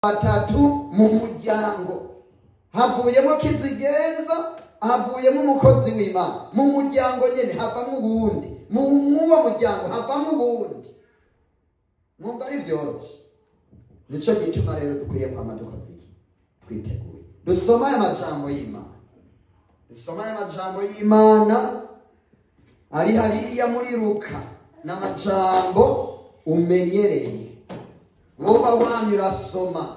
Batatu mu muryango, havuyemo kizigenza, havuyemo umukozi w'Imana. Mu muryango nyene havamo uwundi, muwo muryango havamo uwundi. Mwumva ari vyoroshe. Nico gituma rero dukwiye kwama dukoze iki? Twiteguye. Dusoma aya majambo y'Imana, dusoma aya majambo y'Imana ari hariya muri Luka, n'amajambo umenyereye. Woba wamye urasoma,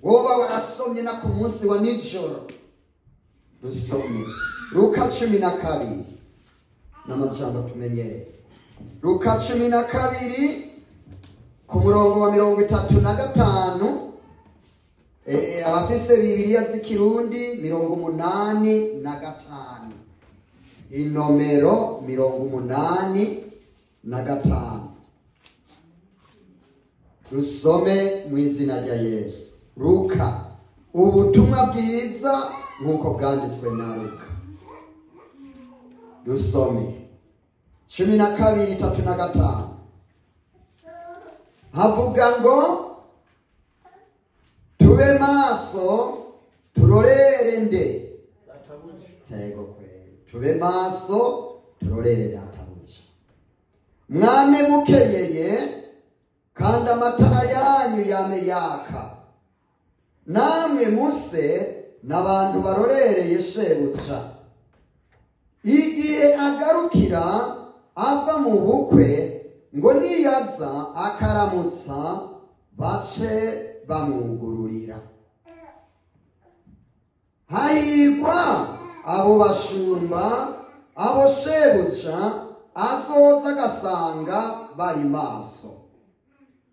woba warasomye na ku munsi wa nijoro. Dusome Luka 12, n'amajambo tumenyereye. Luka 12 ku murongo wa 35. Abafise Bibiliya z'ikirundi 85, inomero 85. Dusome mu izina rya Yesu. Luka, ubutumwa bwiza nk'uko bwanditswe na Luka. Dusome 12:35. Havuga ngo tube maso turorere nde? Yego kweli, tube maso turorere databuja. Mwame mukenyeye kandi amatara yanyu yame yaka, namwe muse n'abantu barorereye shebuja. Igihe agarukira ava mu bukwe, ngo niyaza akaramutsa bace bamwugururira. Hahirwa abo bashumba, abo shebuja azoza agasanga bari maso.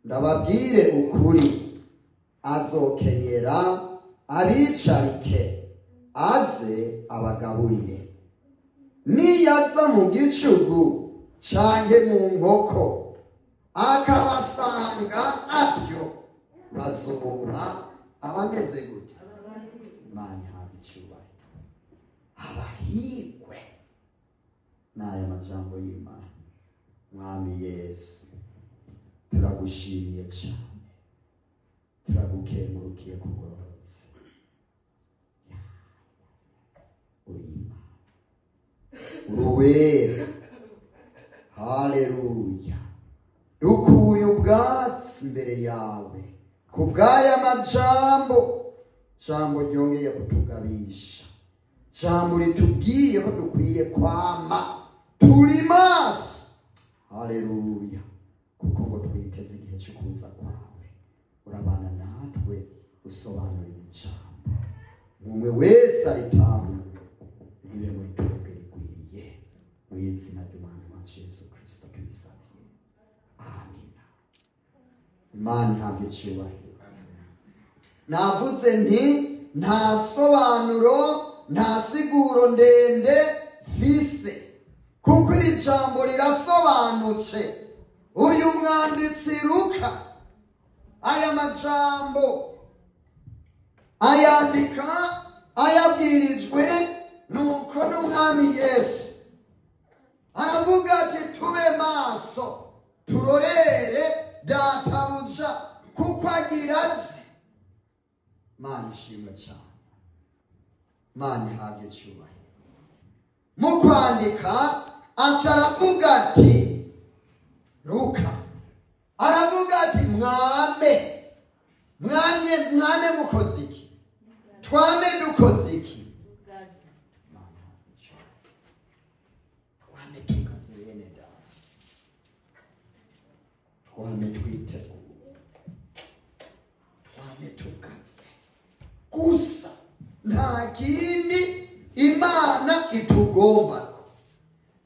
Ndababwire ukuri, azokenyera abicarike, aze abagaburire. Niyaza mu gicugu canke mu nkoko akabasanga atyo, bazoba abameze gute? Imana ihabwe icubahiro. Abahirwe n'aya majambo y'Imana. Mwami Yesu, turagushimiye cyane, turagukengurukiye kugororotse. Uri Imana, uruwera. Haleluya. Dukuye ubwatsi imbere yawe kubw'aya majambo, jambo ryongeye kutugabisha, jambo ritubwiye ko dukwiye kwama turi maso. Haleluya. Kuko ngo twiteze igihe cyo kuza kwawe. Urabana natwe, usobanurira ijambo, umwe wese aritahure, ntibe muri twebwe rigwiriye. Mu izina ry'Umwami wacu Yesu Kristo tubisabye, amina. Imana ihabwe icubahiro. Navuze nti nta sobanuro, nta siguro ndende mfise, kuko iri jambo rirasobanutse. Uyu mwanditsi Luka aya majambo ayandika ayabwirijwe nuko n'Umwami Yesu. Aravuga ati tube maso turorere databuja, kuko agira aze. Imana ishimwe cyane, Imana ihabwe icyubahiro. Mu kwandika aca aravuga ati, Luka aravuga ati mwame mwame mwame mukoze iki? Twame dukoze iki? Twame tugavye bene data, twame twiteguye, twame tugavye gusa. Nta kindi Imana itugombako,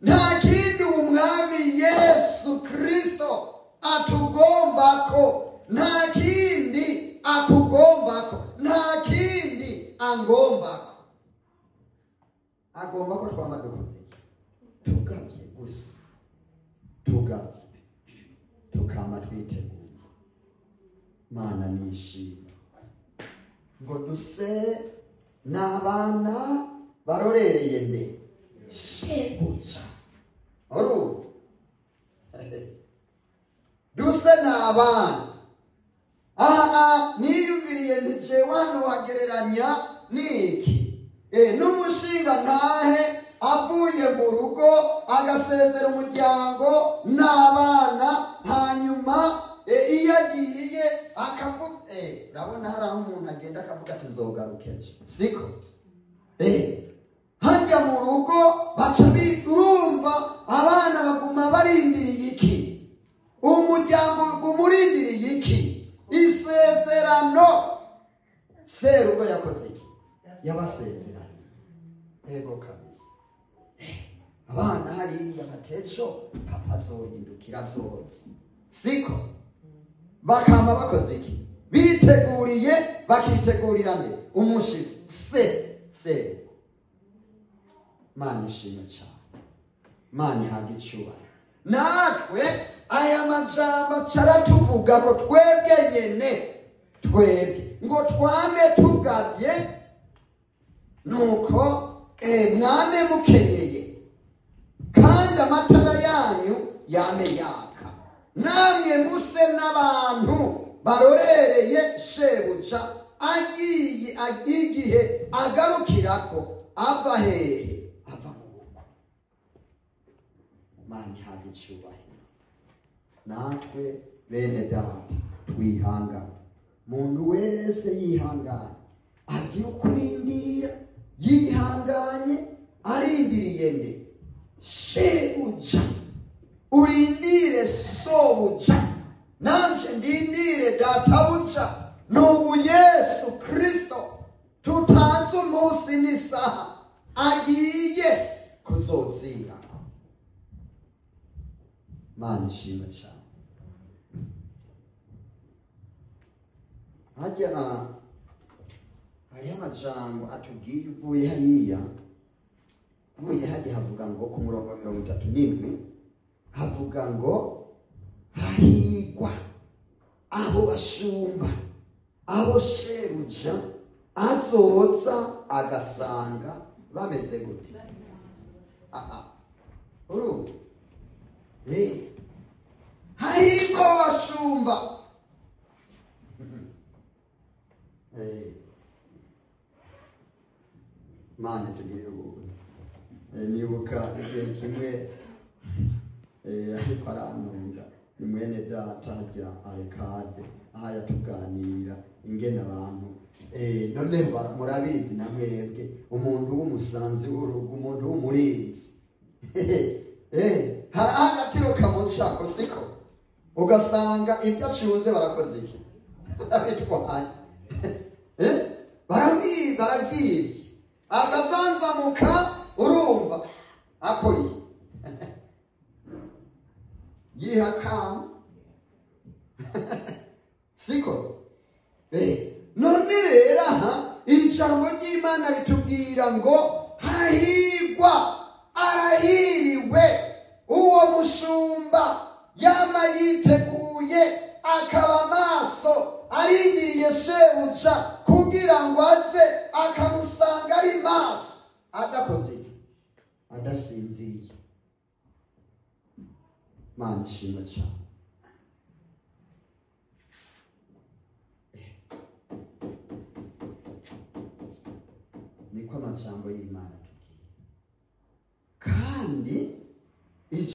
nta kindi Umwami Yesu Kristo atugombako, nta kindi akugombako, nta kindi angombako. Agomba ko twama dukoze iki? Tugavye gusa, tugavye, tukama twiteguye. Mana nishimwe ngo duse n'abana barorereye nde? Shebuja. Urumva? Duse n'abana. Aha niyumviriye Jewe hano hagereranya niki? N'umushinga ntahe avuye mu rugo agasezera umuryango n'abana, hanyuma iyo agiye akavuga, urabona hari aho umuntu agenda akavuga ati nzogaruka ejo, siko? Hajya mu rugo baca urumva abana baguma barindiriye iki? Umuryango umurindiriye iki? Isezerano. Serugo yakoze iki? Yabasezeranye. Ego kabisa. Abana hariya batejo papa azohindukira azoza, siko? Bakama bakoze iki? Biteguriye, bakitegurira nde? Umushitsi se. Mana ishimwe cyane, Mana ihabwe icyubahiro. Natwe aya majambo caratuvuga ko twebwe nyene, twebwe ngo twame tugavye, nuko mwame mukenyeye, kandi amatara yanyu yame yaka, namwe muse n'abantu barorereye shebuja agiye igihe agarukirako ava hehe? Ava mu bukwe. Mana ihabwe icyubahiro. Natwe bene data twihangana, muntu wese yihangana agira ukurindira, yihanganye arindiriye nde? Shebuja. Urindire sobuja, nanje ndindire databuja, n'ubu Yesu Kristo tutazi umunsi n'isaha agiye kuzozira. Mana ishimwe cyane. Hajya hariho amajambo atubwiye uvuye hariya, uvuye hajya havuga ngo ku murongo wa 37 havuga ngo hahigwa abo bashumba abo shebuja azoza agasanga bameze gute? Uru hahigwa abo bashumba. Mana tugirire ubuntu. Nibuka igihe kimwe ariko arantunga ni mwene data ajya arekade aho yatuganira ingene abantu noneho murabizi na mwebwe umuntu w'umusanzi w'urugo, umuntu w'umurinzi hari agatiro kamucako, siko? Ugasanga ibyo acunze barakoze iki? Barabitwaye, barabyibye, akazanzamuka urumva akora iki? Yihakama, siko? None rero aha ijambo ry'Imana ritubwira ngo hahigwa, arahiriwe uwo mushumba yama yiteguye akaba maso arindiriye shebuja kugira ngo aze akamusanga ari maso, adakoze iki? Adasinziriye. Mana ishimwe cyane. Niko amajambo y'Imana atubwira. Kandi